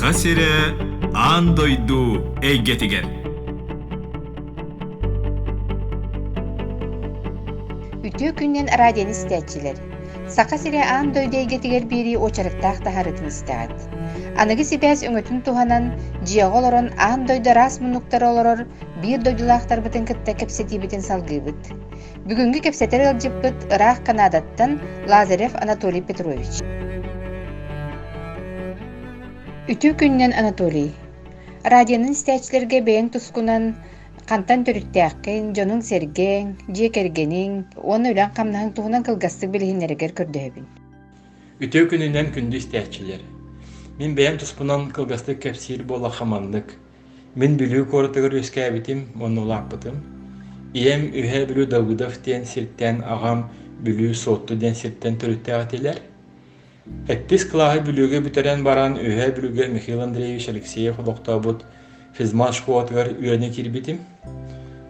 Саха сирэ аан дойду эйгэтигэр. Үтүө күнүнэн радионы истээччилэр! Саха сирэ аан дойду эйгэтигэр биэрии уочараттаах таһаарыытын истэҕит. Аныгы сибээс өҥөтүн туһанан, дьиэҕэ олорон аан дойду араас муннуктара олорор биир дойдулаахтарбытын кытта кэпсэтиибитин салгыыбыт. Бүгүҥҥү кэпсэтэр ыалдьыппыт ыраах Канадаттан Лазарев Анатолий Петрович. Үтүө күнүнэн Анатолий! Радионан истээччилэргэ бэйэҥ тускунан хантан төрүттээххин, дьонуҥ-сэргэҥ, дьиэ кэргэниҥ уонна үлэҥ-хамнаһыҥ туһунан кылгастык билиһиннэрэргэр көрдөһөбүн. Үтүө күнүнэн күндү истээччилэр! Мин бэйэм туспунан кылгастык кэпсиир буоллахха маннык. Мин Бүлүү куоратыгар үөскээбитим уонна улааппытым. Ийэм Үһээ Бүлүү Давыдов диэн сиртэн, аҕам Бүлүү Суотту диэн сиртэн төрүттээх этилэр. Сэттис кылааһы Бүлүүгэ бүтэрэн баран Үһээ Бүлүүгэ Михаил Андреевич Алексеев олохтообут физмат школатыгар үөрэнэ киирбитим.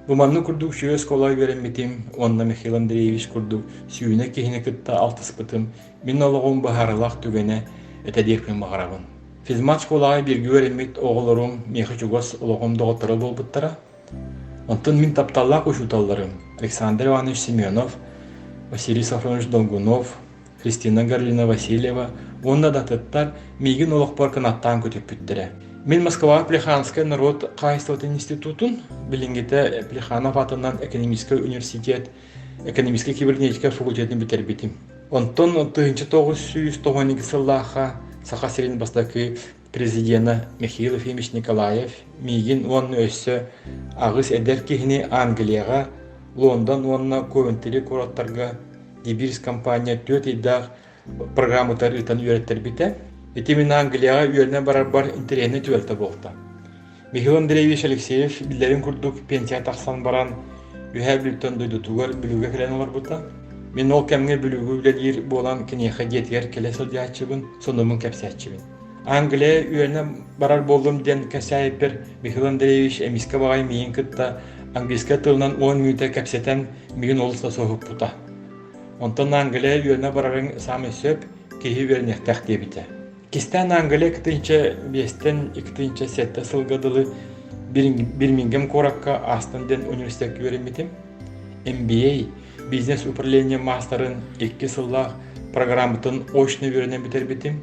Бу маннык курдук үчүгэй оскуолаҕа үөрэммитим уонна Михаил Андреевич курдук сүүнэ киһини кытта алтыспытым мин олоҕум быһаарыылаах түгэнэ этэ диэхпин баҕарабын. Физмат школаҕа бииргэ үөрэммит оҕолорум миэхэ чугас олоҕум доҕотторо буолбуттара. Онтон мин тапталлаах учууталларым Александр Иванович Семенов, Василий Софронович Долгунов, Христина Гарлина Васильева уонна да атыттар миигин олохпор кынаттаан көтүппүттэрэ. Мин Москваҕа Плеханскай норуот хаһаайыстыбатын институтун, билиҥҥитэ Плеханов аатынан экономическай университет экономическай кибернетика факультетын бүтэрбитим. Онтон 1992 сыллаахха Саха сирин бастакы президена Михаил Ефимович Николаев миигин уонна өссө аҕыс эдэр киһини Англияҕа, Лондон уонна Ковентри куораттарга Дебирс компания түөрт ыйдаах программатыгар ыытан үөрэттэрбитэ. Ити мин Англияҕа үөрэнэ барарбар интэриэһинэй түбэлтэ буолта. Михаил Андреевич Алексеев биллэрин курдук пенсияҕа тахсан баран Үөһээ Бүлүүттэн дойдутугар Бүлүүгэ кэлэн олорбута. Мин ол кэмҥэ Бүлүүгэ үлэлиир буолан киниэхэ дьиэтигэр кэлэ сылдьааччыбын, сонуммун кэпсээччибин. Англия үөрэнэ барар буоллум диэн кэпсээбиппэр Михаил Андреевич эмискэ баҕайы миигин кытта английскай тылынан уон мүнүүтэ кэпсэтэн миигин олус да соһуппута. Онтон Англия үөрэнэ барарыҥ саамай сөп, киһи үөрэниэхтээх диэбитэ. Кистээн Англия 2005-тэн 2007 сылга дылы Бирмингем куоракка Астон диэн университекка үөрэммитим. MBA бизнес управление маастарын икки сыллаах программатын очно үөрэнэн бүтэрбитим.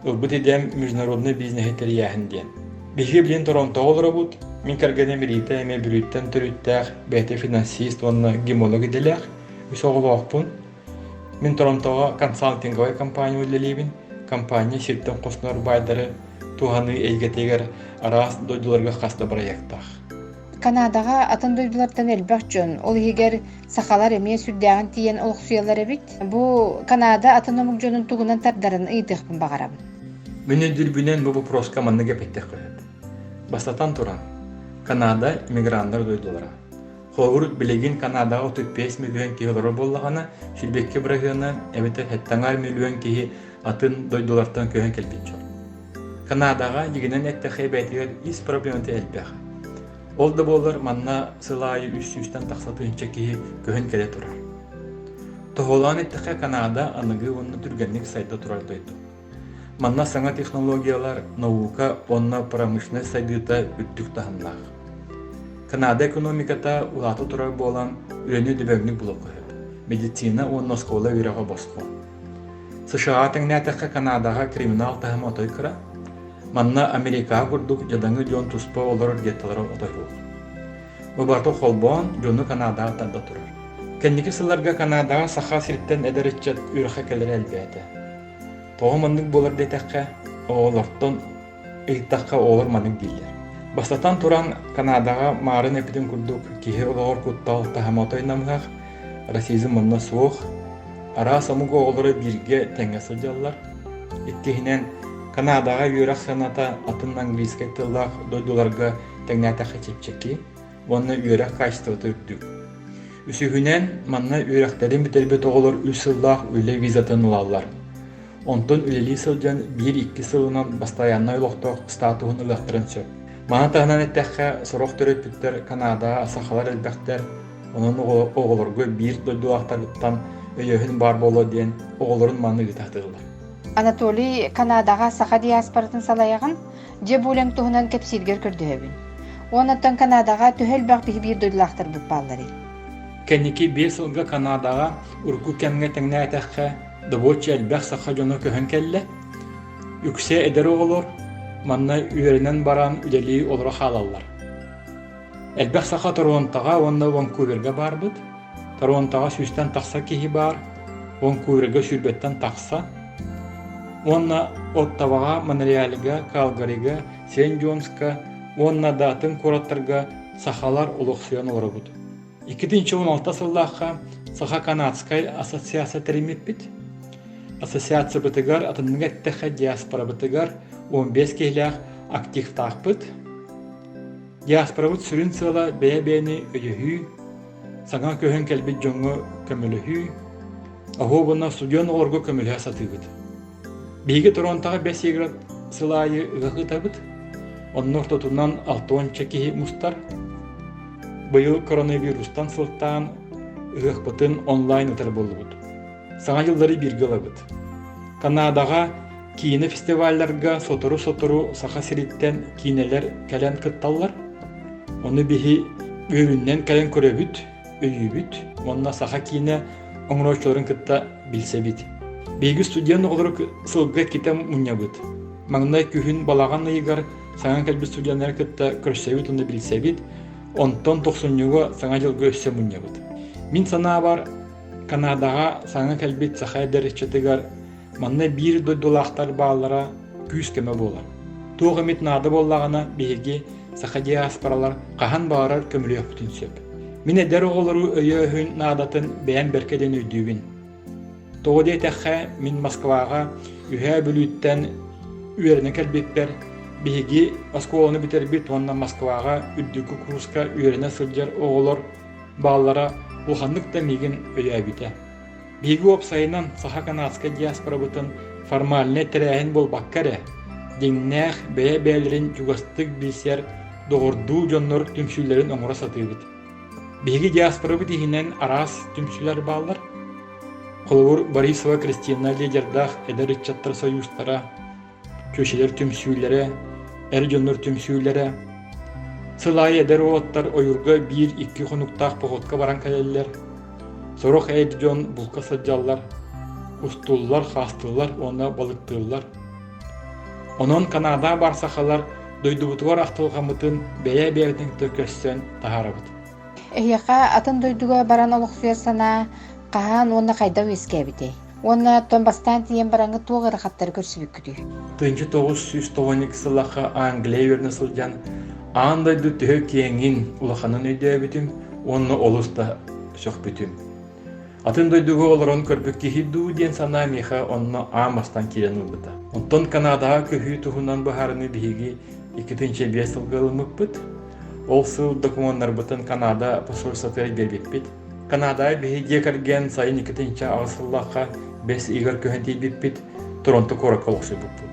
Ылбыт идэм международный бизнеһи тэрийээһин диэн. Биһиги билигин Торонтоҕа олоробут. Мин кэргэним Рита эмиэ Бүлүүттэн төрүттээх, бэйэтэ финансист уонна гемолог идэлээх. Үс оҕолоохпун. Мин Торонтоҕа консалтинговай компания үлэлиибин. Компания сиртэн хостонор баайдары туһаныы эйгэтигэр араас дойдуларга хас да бырайыактаах. Канадаҕа атын дойдулартан элбэх дьон, ол иһигэр сахалар эмиэ сүрдээҕин тиийэн олохсуйаллар эбит. Бу Канада атын омук дьонун тугунан тардарын ыйытыахпын баҕарабын. Мин өйдүүрбүнэн бу боппуруоска маннык эппиттэххэ сөп. Бастатан туран, Канада иммиграннар дойдулара. Холобур, билигин Канадаҕа 35 мөлүйүөн киһи олорор буоллаҕына, 22 бырыһыана эбэтэр 7 мөлүйүөн киһи атын дойдулартан көһөн кэлбит дьон. Канадаҕа дьиҥинэн эттэххэ бэйэтигэр ис проблемата элбэх. Ол да буоллар манна сыл аайы үс сүүстэн тахса тыһыынча киһи көһөн кэлэ турар. Тоһоҕолоон эттэххэ Канада аныгы уонна түргэнник сайда турар дойду. Манна саҥа технологиялар, наука уонна промышленность сайдыыта үрдүк таһымнаах. Канада экономиката улаата турар буолан, үлэни дөбөҥнүк булуохха сөп. Медицина уонна оскуола үөрэҕэ босхо. США тэҥнээтэххэ Канадаҕа криминал таһыма отой кыра. Манна Америкаҕа курдук дьадаҥы дьон туспа олорор геттолара отой суох. Бу барыта холбоон дьону Канадаҕа тарда турар. Кэнники сылларга Канадаҕа Саха сириттэн эдэр ыччат үөрэххэ кэлэрэ элбээтэ. Тоҕо маннык буолар диэтэххэ, оҕолортон ыйыттахха оҕолор маннык дииллэр. Бастатан туран, Канадаҕа маарын эппитин курдук киһи олоҕор куттал таһыма отой намыһах, расизм манна суох, араас омук оҕолоро бииргэ тэҥҥэ сылдьаллар. Иккиһинэн, Канадаҕа үөрэх сыаната атын английскай тыллаах дойдуларга тэҥнээтэххэ чэпчэки. уонна үөрэх хаачыстыбата үрдүк. Үсүһүнэн, манна үөрэхтэрин бүтэрбит оҕолор үс сыллаах үлэ визатын ылаллар. Онтон үлэлии сылдьан биир-икки сылынан бастайааннай олохтоох статуһун ылыахтарын сөп. Маны таһынан эттэххэ, сорох төрөппүттэр Канадаҕа сахалар элбэхтэр, онон оҕолорго биир дойдулаахтарыттан өйөөһүн баар буолуо диэн оҕолорун манна ыыта сатыыллар. Анатолий Канадаҕа саха диаспоратын салайаҕын. Дьэ бу үлэҥ туһунан кэпсииргэр көрдөһөбүн. Уонна оттон Канадаҕа төһө элбэх биһи биир дойдулаахтарбыт баалларый? Кэнники 5 сылга Канадаҕа урукку кэмҥэ тэҥнээтэххэ, добуочча элбэх саха дьоно көһөн кэллэ. Үксэ эдэр оҕолор манна үөрэнэн баран үлэлии олоро хаалаллар. Элбэх саха Торонтоҕа уонна Ванкуверга баарбыт. Торонтоҕа сүүстэн тахса киһи баар, Ванкуверга сүүрбэттэн тахса. Уонна Оттаваҕа, Монреальга, Калгарига, Сент-Джонска уонна да атын куораттарга сахалар олохсуйан олоробут. 2016 сыллаахха Саха-канадскай ассоциация тэриммиппит. Ассоциациябытыгар атыннык эттэххэ диаспорабытыгар 15 киһилээх активтаахпыт. Диаспорабыт сүрүн сыала бэйэ-бэйэни өйөһүү, саҥа көһөн кэлбит дьоҥҥо көмөлөһүү, оһуобуна студент оҕолорго көмөлөһө сатыыбыт. Биһиги Торонтоҕа бэс ыйыгар сыл аайы ыһыах ыытабыт. Онно ортотунан алтыанча киһи мустар. Быйыл коронавирустан сылтаан ыһыахпытын онлайн ыытар буоллубут. Саҥа дьыллары бииргэ ылабыт. Канадаҕа киинэ фестивалларга сотору-сотору Саха сириттэн киинэлэр кэлэн кытталлар. Ону биһи үөрүнэн кэлэн көрөбүт, өйүүбүт уонна саха киинэ оҥорооччуларын кытта билсэбит. Биһиги студент оҕолору сылга иккитэ мунньабыт. Маҥнай күһүн балаҕан ыйыгар саҥа кэлбит студеннары кытта көрсөбүт уонна билсэбит, онтон тохсунньуга Саҥа дьылга өссө мунньабыт. Мин санаабар, Канадаҕа саҥа кэлбит саха эдэр ыччатыгар манна биир дойдулаахтар бааллара күүс-көмө буолар. Туох эмит наада буоллаҕына биһиги саха диаспоралар хаһан баҕарар көмөлөһүөхпүтүн сөп. Мин эдэр оҕолору өйөөһүн наадатын бэйэм бэркэ диэн өйдүүбүн. Тоҕо диэтэххэ, мин Москваҕа Үһээ Бүлүүттэн үөрэнэ кэлбиппэр биһиги оскуоланы бүтэрбит уонна Москваҕа үрдүкү курска үөрэнэ сылдьар оҕолор бааллара улаханнык да миигин өйөөбүтэ. Биһиги уопсайынан саха-канадскай диаспорабытын формальнай тэрээһин буолбакка эрэ, дьиҥнээх бэйэ-бэйэлэрин чугастык билсэр доҕордуу дьоннор түмсүүлэрин оҥоро сатыыбыт. Биһиги диаспорабыт иһинэн араас түмсүүлэр бааллар. Холобур, Борисова Кристина лидердаах эдэр ыччаттар сойуустара, Чүөчэлэр түмсүүлэрэ, эр дьоннор түмсүүлэрэ. Сыл аайы эдэр уолаттар ойуурга биир-икки хонуктаах походка баран кэлэллэр. Сорох эр дьон булка сылдьаллар, устуллар, хаастыыллар уонна балыктыыллар. Онон Канада бар сахалар дойдубутугар ахтылҕаммытын бэйэ-бэйэбитин кытта көрсөн таһаарабыт. Эһиэхэ атын дойдуга баран олохсуйар санаа хаһан уонна хайдах үөскээбитэй? Уонна оттон бастаан тиийэн бараҥҥыт туох ыарахаттары көрсүбүккүтүй? 1992 сыллаахха Англия үөрэнэ сылдьан аан дойду төһө киэҥин, улаханын өйдөөбүтүм уонна олус да сөхпүтүм. Атын дойдуга олорон көрбүт киһи дуу диэн санаа миэхэ онно аан бастаан киирэн ылбыта. Онтон Канадаҕа көһүү туһунан быһаарыныы биһиги 2005 сылга ылыммыппыт. Ол сыл докумуоннарбытын Канада посольствотыгар биэрбиппит. Канадаҕа биһи дьиэ кэргэн сайын 2008 сыллаахха бэс ыйыгар көһөн тиийбиппит, Торонто куоракка олохсуйбуппут.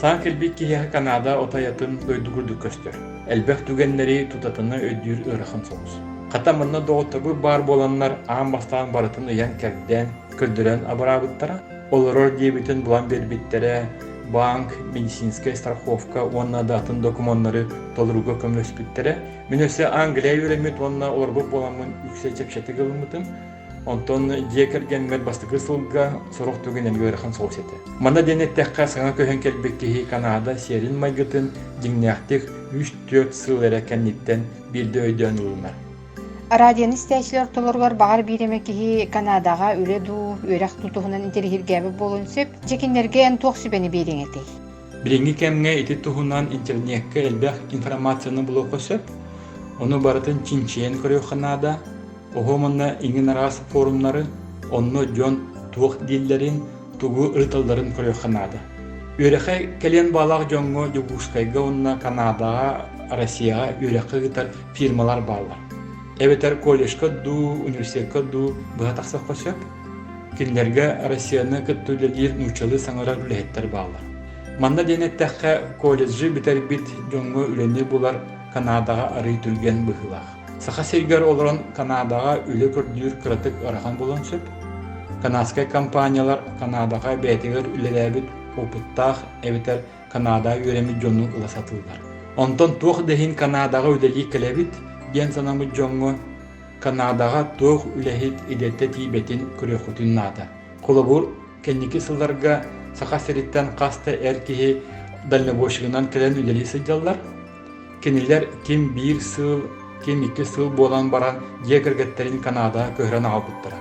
Саҥа кэлбит киһиэхэ Канада отой атын дойду курдук көстөр. Элбэх түгэннэри тутатына өйдүүр ыарахан соҕус. Хата манна доҕотторбут баар буоланнар аан бастаан барытын ыйан-кэрдэн, көрдөрөн абыраабыттара. Олорор диэбитин булан биэрбиттэрэ, банк, медицинскэй страховка уонна да атын докумуоннары толорууга көмөлөспүттэрэ. Мин өссө Англия үөрэммит уонна олорбут буоламмын үксэ чэпчэтик ылыммытым. Онтон дьиэ кэргэммэр бастакы сылга сорох түгэн эмиэ ыарахан соҕус этэ. Манна диэн эттэххэ, саҥа көһөн кэлбит киһи Канада сиэрин-майгытын дьиҥнээхтик үс-түөрт сыл эрэ кэнниттэн биирдэ өйдөөн ылынар. Радионы истээччилэр ортолоругар баҕар биир эмэ киһи Канадаҕа үлэ дуу, үөрэх дуу туһунан интэриэһиргээбит буолуон сөп. Дьэ кинилэргэ эн туох сүбэни биэриэҥ этэй? Билиҥҥи кэмҥэ ити туһунан интернеккэ элбэх информацияны булуохха сөп. Ону барытын чинчийэн көрүөххэ наада. Оһуом уонна иҥин араас форумнары, онно дьон туох дииллэрин, тугу ырыталларын көрүөххэ наада. Үөрэххэ кэлиэн баалаах дьоҥҥо Дьокуускайга уонна Канадаҕа, Россияҕа үөрэххэ ыытар фирмалар бааллар. Эбэтэр колледжка дуу, университекка дуу быһа тахсыахха сөп. Кинилэргэ Россияны кытта үлэлиир нууччалыы саҥарар үлэһиттэр бааллар. Манна диэн эттэххэ, колледжы бүтэрбит дьоҥҥо үлэни булар Канадаҕа арыый түргэн быһыылаах. Саха сиригэр олорон Канадаҕа үлэ көрдүүр кыратык ыарахан буолуон сөп. Канадскай компаниялар Канадаҕа бэйэтигэр үлэлээбит опыттаах эбэтэр Канадаҕа үөрэммит дьону ыла сатыыллар. Онтон туох да иһин Канадаҕа үлэлии кэлэбит диэн санаммыт дьоҥҥо Канадаҕа туох үлэһит идэтэ тиийбэтин көрүөххүтүн наада. Холобур, кэнники сылларга Саха сириттэн хас да эр киһи дальнобойщигынан кэлэн үлэлии сылдьаллар. Кинилэр ким биир сыл, ким икки сыл буолан баран дьиэ кэргэттэрин Канадаҕа көһөрөн аҕалбыттара.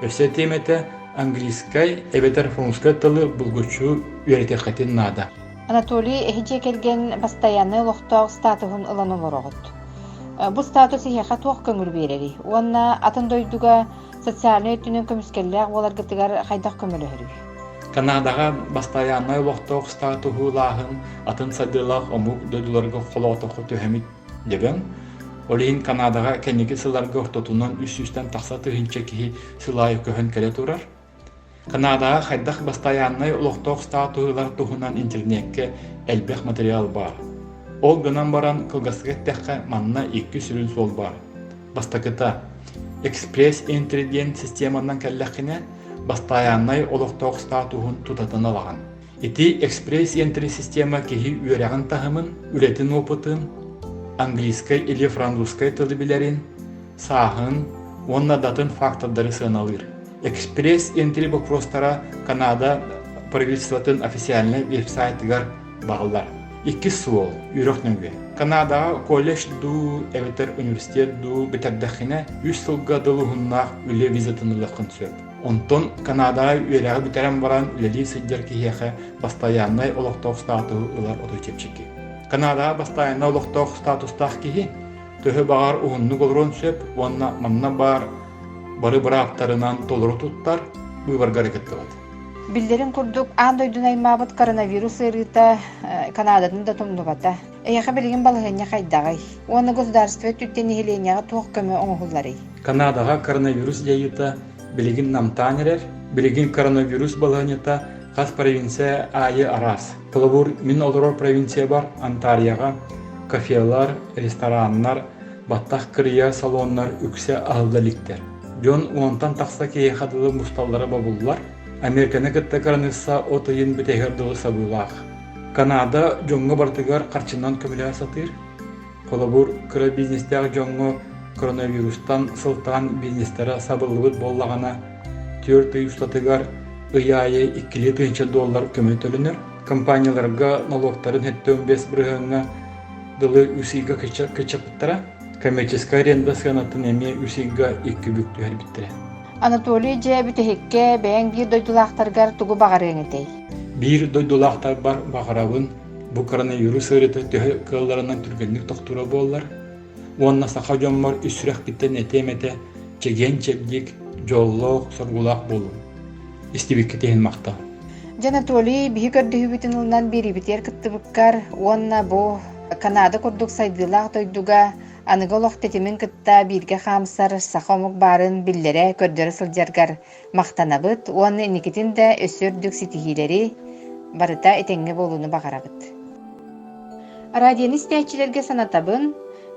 Өссө этиэм этэ, английскай эбэтэр французскай тылы булгуччу үөрэтиэххитин наада. Анатолий, эһи дьиэ кэргэн бастайааннай олохтоох статуһун ылан олороҕут. Бу статус эһиэхэ туох көҥүл биэрэрий? Уонна атын дойдуга социальнай өттүнэн көмүскэллээх буоларгытыгар хайдах көмөлөһөрүй? Канадаҕа бастайааннай олохтоох статуһу ылааһын атын сайдыылаах омук дойдуларга холоотоххо түһэмит дөбөҥ. Ол иһин Канадаҕа кэнники сылларга ортотунан үс сүүстэн тахса тыһыынча киһи сыл аайы көһөн кэлэ турар. Канадаҕа хайдах бастайааннай олохтоох статуһу ылар туһунан интернеккэ элбэх материал баар. Ол гынан баран, кылгастык эттэххэ, манна икки сүрүн суол баар. Бастакыта, экспресс-энтри диэн системанан кэллэххинэ, бастайааннай олохтоох статуһун тутатына ылаҕын. Ити экспресс-энтри система киһи үөрэҕин таһымын, үлэтин опытын, английскай или французскай тылы билэрин, сааһын уонна да атын фактордары сыаналыыр. Экспресс-энтри боппуруостара Канада правительствотын официальнай веб-сайтыгар бааллар. Иккис суол, үөрэх нөҥүө. Канадаҕа колледж дуу эбэтэр университет дуу бүтэрдэххинэ, үс сылга дылы уһуннаах үлэ визатын ылыаххын сөп. Онтон Канадаҕа үөрэҕи бүтэрэн баран үлэлии сылдьар киһиэхэ бастайааннай олохтоох статуһу ылар отой чэпчэки. Канадаҕа бастайааннай олохтоох статустаах киһи төһө баҕар уһуннук олоруон сөп уонна манна баар бары бырааптарынан толору туттар, быыбарга эрэ кыттыбат. Биллэрин курдук, аан дойдуну аймаабыт коронавирус ыарыыта Канадатын да тумнубата. Эйиэхэ билигин балаһыанньа хайдаҕый? Уонна государство өттүттэн нэһилиэнньэҕэ туох көмө оҥоһулларый? Канадаҕа коронавирус дьайыыта билигин намтаан эрэр. Билигин коронавирус балаһыанньата хас провинция аайы араас. Холобур, мин олорор провинциябар Онтарияҕа кафелар, рестораннар, баттах кырыйар салоннар үксэ аһылла иликтэр. Дьон уонтан тахса киһиэхэ дылы мусталлара бобуллар. Американы кытта кыраныысса от ыйын бүтэһигэр дылы сабыылаах. Канада дьоҥҥо барытыгар харчынан көмөлөһө сатыыр. Холобур, кыра бизнестээх дьоҥҥо коронавирустан сылтаан бизнестэрэ сабыллыбыт буоллаҕына, түөрт ый устатыгар ый аайы иккилии тыһыынча доллар көмө төлөнөр. Компанияларга нолуоктарын 75 бырыһыаҥҥа дылы үс ыйга кыччаппыттара. Коммерческай аренда сыанатын эмиэ үс ыйга икки бүк түһэрбиттэрэ. Анатолий, дьэ, бүтэһиккэ бэйэҥ биир дойдулаахтаргар тугу баҕарыаҥ этэй? Биир дойдулаахтарбар баҕарабын бу коронавирус ыарыыта төһө кыалларынан түргэнник тохтуура буоллар уонна саха дьоммор ис сүрэхпиттэн этиэм этэ чэгиэн-чэбдик, дьоллоох, соргулаах буолуҥ. Истибиккит иһин махтал. Дьэ, Анатолий, биһи көрдөһүүбүтүн ылынан биэриибитигэр кыттыбыккар уонна бу Канада курдук сайдыылаах дойдуга аныгы олох тэтимин кытта бииргэ хаамсар саха омук баарын биллэрэ, көрдөрө сылдьаргар махтанабыт уонна инникитин да өссө үрдүк ситиһиилэри, барыта этэҥҥэ буолууну баҕарабыт. Радионы истээччилэргэ санатабын,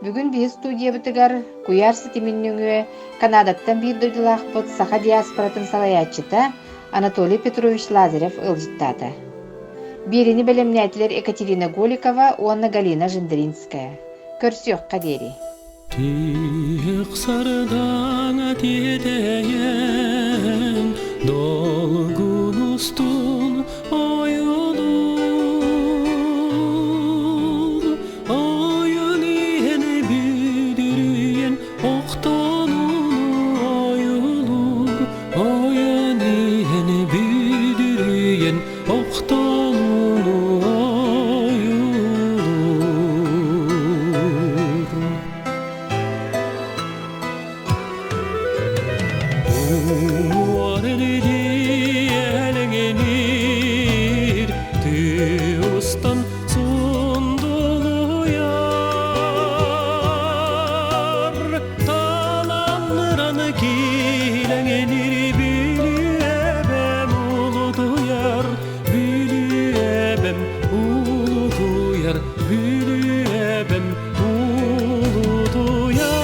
бүгүн биһи студиябытыгар куйаар ситимин нөҥүө Канадаттан биир дойдулаахпыт саха диаспоратын салайааччыта Анатолий Петрович Лазарев ыалдьыттаата. Биэриини бэлэмнээтилэр Екатерина Голикова уонна Галина Жендринская. Көрсүөххэ диэри. Тиһэх сардаҥа тиэтэйэн, долгун устун ойолуур, ойон иһэн бүдүрүйэн, охтонуну ойолуур, ойон иһэн бүдүрүйэн, охтонуну ойолуур. Бүлүү эбэм улутуйар.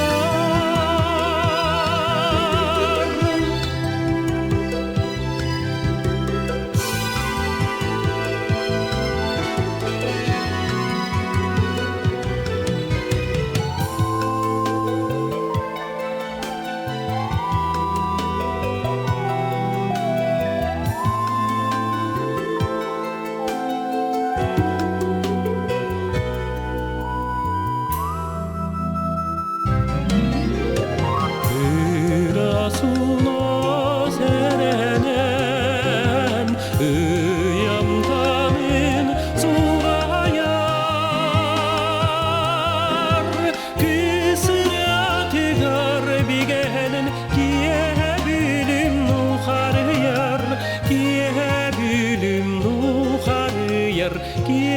Киэҥ.